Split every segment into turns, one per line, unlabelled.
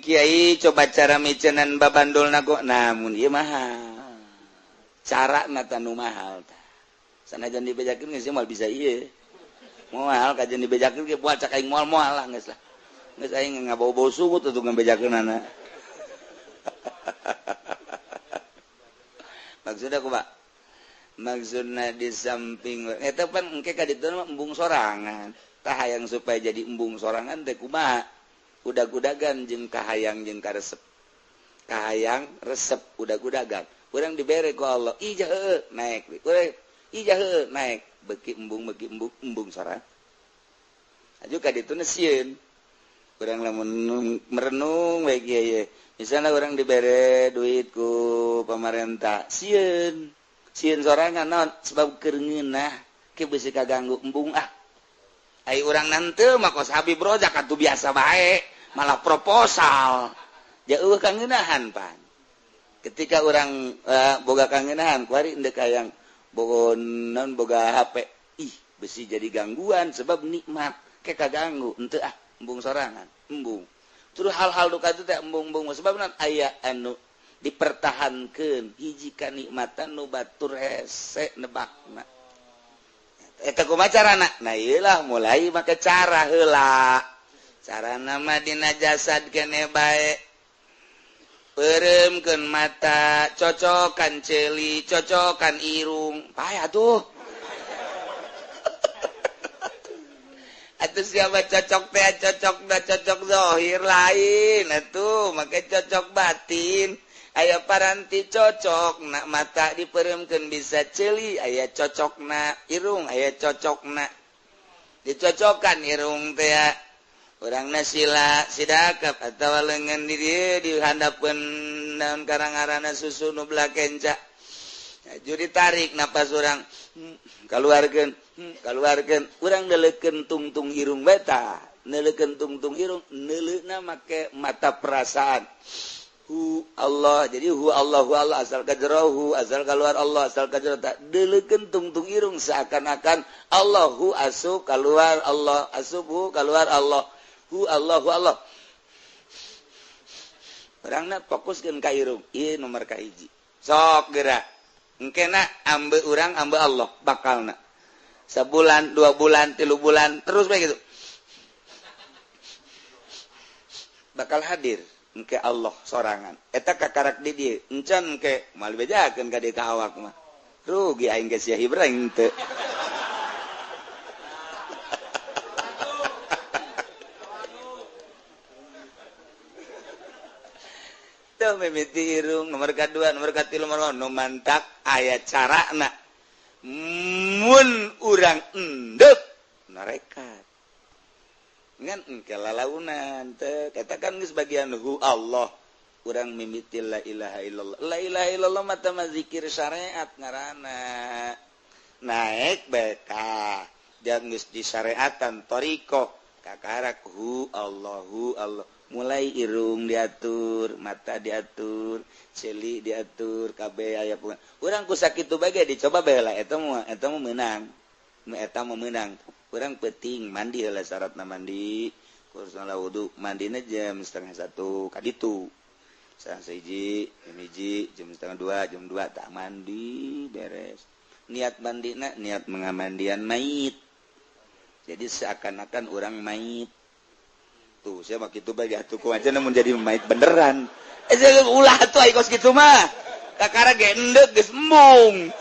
Kiai coba cara micenan babandolna kok namun ieu mahal. Cara na tanu mahal tah. Sanajan dibejakeun geus moal bisa ieu. Moal kajian dibejakeun ge buat cak aing moal-moal lah geus lah. Geus aing ngabau-bau sugut atuh ngabejakeunana. Maksudna kumaha? Maksudna di samping eta pan engke ka ditu mah embung sorangan. Tah hayang supaya jadi embung sorangan teh kumaha? Udag-udagan jeung kahayang jeung karesep. Kahayang resep udag-udagan. Urang dibere ku Allah, ijah heueuh naek. Urang ijah heueuh naek, beuki embung embung sorangan. Aju ka ditu sieun. Urang lamun merenung we kieu ye. Misalnya orang dibere duit ku pamarentah, sieun. Sieun sorangan naon sebab keur ngeunah ke beusi kaganggu embung ah. Ai urang nante mah kos Habib Rozak atuh biasa bae, malah proposal. Jauh kangeunahan pan. Ketika orang boga kangeunahan kuari endek hayang boga naon boga HP. Ih, besi jadi gangguan sebab nikmat ke kaganggu henteu ah embung sorangan, embung. Terus hal-hal duka itu teh embung-embung sebab naon aya anu dipertahankeun hiji kanikmatan nu batur hese nebakna. Eta kumaha carana? Nah ieulah mulai make cara heula. Carana mah dina jasad keneh bae. Peureumkeun mata, cocokan ceuli, cocokan irung. Pae atuh. Atuh siapa cocok teh cocok da cocok zahir lain atuh make cocok batin. Aya paranti cocok nak mata diperemkeun bisa ceuli, aya cocokna irung, aya cocokna dicocokan irung teh urangna sila sidakap atawa leungeun di dieu dihandapeun naon karang-arana susu nu belah kenca. Aju ditarik napas urang kaluarkeun, kaluarkeun urang neuleukeun tungtung irung bae tah, neuleukeun tungtung irung neuleuna make mata perasaan. Hu Allah, jadi hu Allah, hu Allah asal kajero, asal keluar Allah, asal kajero tak deleukeun tungtung irung seakan-akan Allah hu asup keluar Allah, asup hu keluar Allah, hu Allah, hu Allah. Urangna fokuskeun ka irung, ieu nomor kahiji. Sok geura. Engkena ambe urang ambe Allah bakalna. Sebulan, 2 bulan, 3 bulan terus bae gitu. Bakal hadir engke Allah sorangan eta kakarak di dieu encan engke moal bejakeun ka dieu ka awak mah rugi aing ge sia Ibrahim teu. Teu mimiti irung nomor kadua nomor katilu nomor nu mantak aya carana mun urang endek narekat ngan engke lalaunan teh katakan geus bagian hu Allah urang mimiti la ilaha illallah, la ilaha illallah mah teh zikir syariat ngaranna naek bae ka jeung geus disyariatan thariqah kakarak hu Allah, hu Allah mulai irung diatur, mata diatur, ceuli diatur, kabeh aya urang ku sakitu bae ge dicoba bae lah eta mah meunang, eta mah meunang. Kurang penting mandi lah syaratna mandi kurang wudu mandina jam 12:30 kaditu 12:30 jam 1 jam 1:30 jam 2 tak mandi beres niat mandina niat mengamandian mayit jadi seakan-akan orang mayit tuh siapa kitu bae atuh ku aja namun jadi mayit beneran ulah atuh ai kos kitu mah kakara ge endek geus embung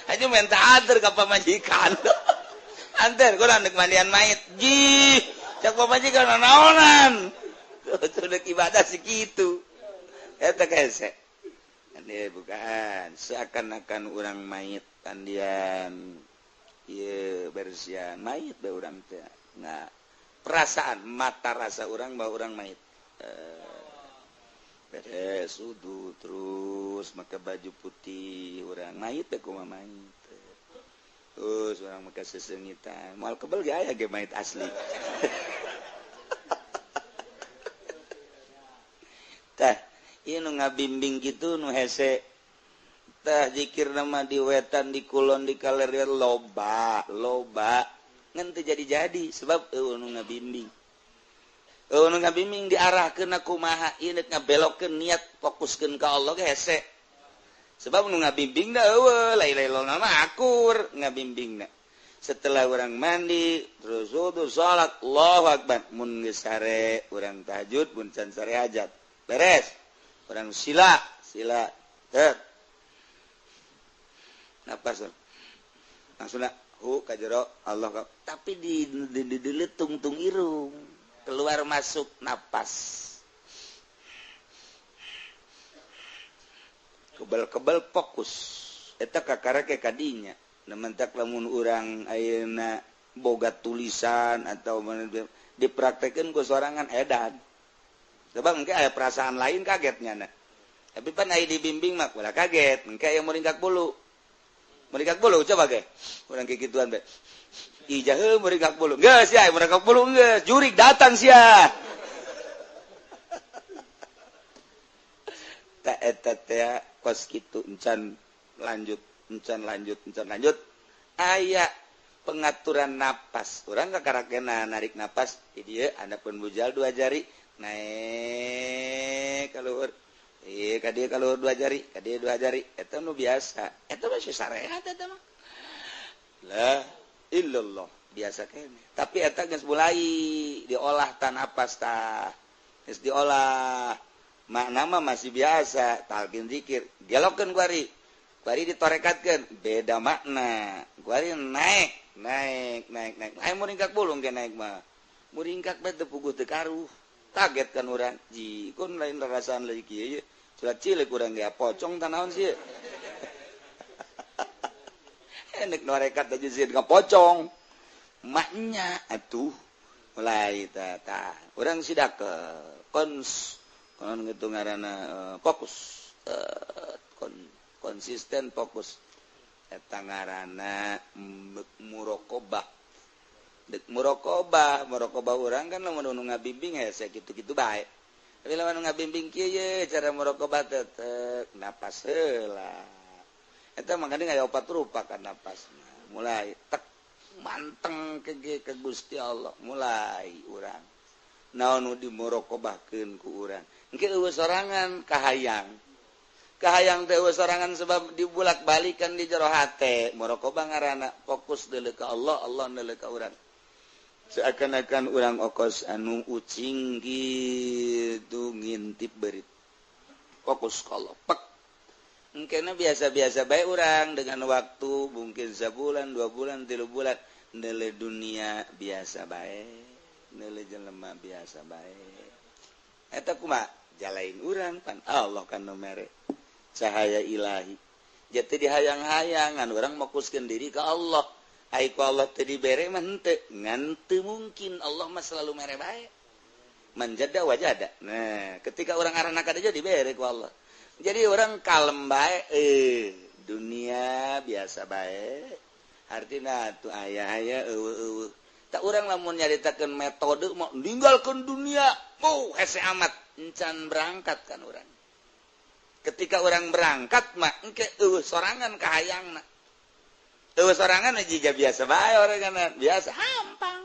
aja minta anter ka pamajikan anter kurang dek mandian mayit jih cak pamajikan naonan tuh dek ibadah segitu eta hese dia bukan seakan-akan orang mayit pandian ieu bersihan mayit bae urang teh nah perasaan mata rasa orang bahwa orang mayit beres wudu terus make baju putih orang mayit teh kumaha mayit terus orang make sesengitan moal kebel ge aya ge mayit asli. Tah ieu nu ngabimbing kitu nu hese tah zikir nama di wetan di kulon di kaler loba loba ngan teu jadi-jadi sebab eueuh nu ngabimbing. Eueuh nu ngabimbing diarahkeun kumaha ieu deuk ngabelokkeun niat fokuskeun ka Allah ge hese. Sebab nu ngabimbing da eueuh la ilaha illallah mah akur ngabimbingna. Setelah orang mandi terus wudu salat Allahu akbar mun geus sare urang tahajud mun can sare hajat beres urang sila sila teu napas langsung hu ka jero Allah tapi di tungtung irung keluar masuk napas kebal-kebal fokus eta kakara ke kadinya. Mentak lamun urang ayeuna boga tulisan atau dipraktekeun ku sorangan edan. Sebab engke aya perasaan lain kagetnya na. Tapi pan aya dibimbing mah ulah kaget, engke aya muringkak bulu. Muringkak bulu coba ge. Urang kikituan bae. Ih jahe muringkak bulu. Geus sia muringkak bulu geus, jurig datang sia. Ta eta teh kos kitu encan lanjut. Encan lanjut, encan lanjut. Aya pengaturan napas. Urang kakarakena narik napas. Di dieu andapun bujal dua jari naik ka luhur. Ieu ka dieu ka luhur dua jari, ka dieu dua jari. Eta nu biasa. Eta mah syariat eta mah. La illallah, biasa kene. Tapi eta geus mulai diolah tan napas tah. Geus diolah. Makna mah masih biasa, talqin zikir. Gelokkeun kuari. Kuari ditorekatkeun beda makna. Kuari naik, naik, naik, naik. Aya muringkak bulung ge naik mah. Muringkak bae teu puguh teu karuh. Kaget kan urang. Ji, kun lain rasaan leutik kieu ye. Surat cilik urang ge pocong tah naon sih. Enek norekat aja sieun ka pocong. Maknya atuh mulai tah tah. Urang sidak kons kon kitu ngaranna fokus. Konsisten fokus eta ngaranna muraqabah. Deuk muraqabah, muraqabah urang kan lamun nu ngabimbing hese kitu-kitu bae. Tapi lamun ngabimbing kieu ye cara muraqabah teh napas heula. Eta mah aya opat rupa kan napas. Mulai tek manteng ke Gusti Allah mulai urang. Naon nu dimuraqabahkeun ku urang. Engke eueuh sorangan kahayang. Kahayang teh sorangan sebab dibulak-balikan di jero hate. Muraqabah ngaranna fokus deuleu ka Allah, Allah deuleu ka urang. Seakan-akan urang okos anu ucing gitu ngintip berit. Fokus ka Allah. Pek. Engkena biasa-biasa bae urang dengan waktu mungkin sabulan, 2 bulan, 3 bulan deuleu dunia biasa bae, deuleu jelema biasa bae. Eta kumaha? Jalain urang pan Allah kan nu mere. Cahaya ilahi. Jadi dihayang-hayangan orang fokuskeun diri ke Allah. Ai ku Allah teu dibere mah henteu, ngan teu mungkin Allah mah selalu mere bae. Manjada wajada. Nah, ketika orang arana ka dieu dibere ku Allah. Jadi orang kalem bae, dunia biasa bae. Artina tuh aya-aya eueuh-eueuh. Tak urang lamun nyaritakeun metode mau ninggalkeun dunia, oh hese amat encan berangkat kan urang. Ketika orang berangkat mah engke eueuh sorangan kahayangna. Eueuh sorangan jiga biasa bae orang kan biasa hampang.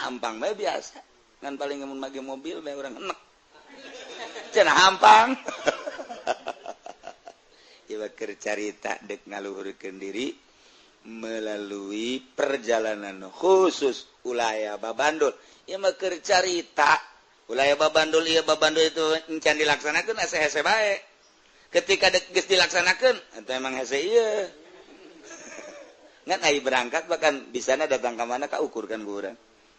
Hampang bae biasa. Ngan paling mun make mobil bae urang enek. Cenah hampang. Ieu keur carita deuk ngaluhurkeun diri melalui perjalanan khusus ulaya babandul. Ieu mah keur carita ulaya babandul ieu babandul itu encan dilaksanakeun hese-hese bae. Ketika geus dilaksanakeun eta emang hese ieu. Ngan ai berangkat bahkan bisana datang ka mana ka ukur kan ku urang.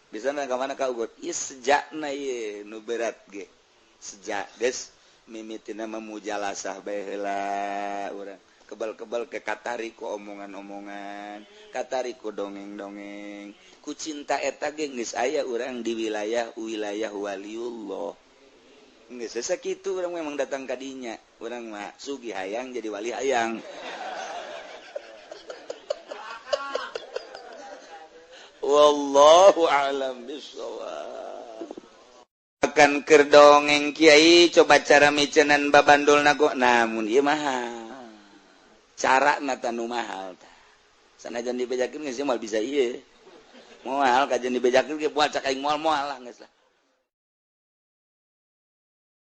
Bisana ka mana ka ukur. Ieu sejakna ieu nu berat ge. Sejak geus mimitina mah mujalasah bae heula urang. Kebal-kebal ke katari ku omongan-omongan, katari ku dongeng-dongeng. Ku cinta eta ge geus aya urang di wilayah-wilayah waliullah. Geus sakitu urang memang datang ka dinya. Urang mah sugih hayang jadi wali hayang. Wallahu a'lam bissawab. Akan keur dongeng kiai coba cara micenan babandulna ku namun ieu mahal. Cara mata nu mahal tah. Sanajan dibejakeun geus moal bisa ieu. Moal kajian dibejakeun ge moal cak aing moal-moal lah geus lah.